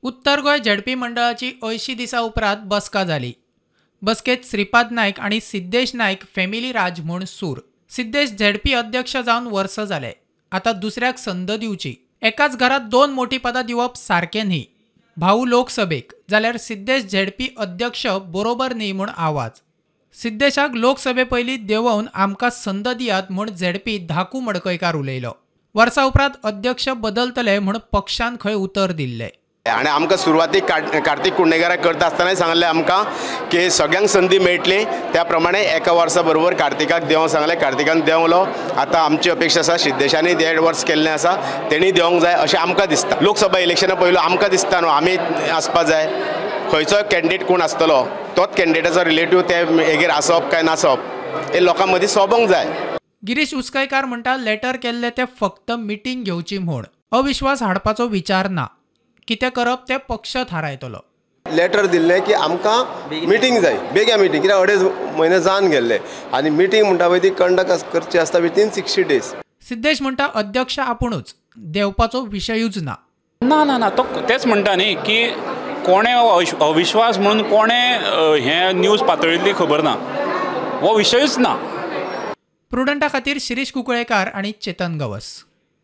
उत्तर गोंय झेडपी मंडळाची 80 दिसां उपरांत बसका जाली. बसकेत श्रीपाद नायक आनी सिद्धेश नायक फॅमिली राज म्हूण सूर. सिद्धेश झेडपी अध्यक्ष जावन वर्स जाले, आतां दुसऱ्याक संद दिवची. एकाच घरात 2 मोटी पदां दिवप सारकें न्ही. भाऊ लोकसभेक जाल्यार सिद्धेश झेडपी अध्यक्ष बरोबर न्ही म्हूण आवाज. सिद्धेशाक लोकसभे पयलीं देंवोवन आमकां संद दियात म्हूण झेडपी धाकू मडकयकार उलयलो. वर्सा उपरांत अध्यक्ष बदलतले म्हूण पक्षान खंय उतर दिल्लें. आनी आमकां सुरवातीक कार्तिक कुंडेकाराक करता आसतनाय सांगलें आमकां की सगळ्यांक संदी मेळटली, त्या प्रमाणे एका वर्सा बरोबर कार्तिकाक देंवोंक सांगलें, कार्तिकान देंवलो. आतां आमची अपेक्षा आसा सिद्धेशांनी 1.5 वर्स केल्लें आसा, तेणी देंवोंक जाय अशें आमकां दिसता. लोकसभा इलेक्शना पयलो आमकां दिसता न्हू आमी आसपा जाय, खंयचोय कॅन्डिडेट कोण आसतलो तोच कॅन्डिडेटाचो रिलेटीव ते हेगेर आसप काय नासप हें लोकां मदीं सोबोंक जाय. गिरीश उसकयकार म्हणटा लेटर केल्लें तें फक्त मिटींग घेवची म्हूण, अविश्वास हाडपाचो विचार ना. कितें करप तें पक्ष थारायतलो. लेटर दिल्लें की आमकां मिटींग जाय, बेगीन मिटींग, कित्याक 2.5 म्हयने जावन गेल्ले आनी मिटींग म्हणटा पळय ती कंडक्ट करची आसता विथीन 60 डेज. सिद्धेश म्हणटा अध्यक्ष आपुणूच, देंवपाचो विशयूच ना. ना ना ना, तो तेच म्हणटा न्ही की कोणें अविश्वास म्हणून कोणें हें न्यूज पातळिल्ली खबर ना, हो विशयूच ना. प्रुडंटा खातीर शिरीष कुंकळेकार आनी चेतन गवस.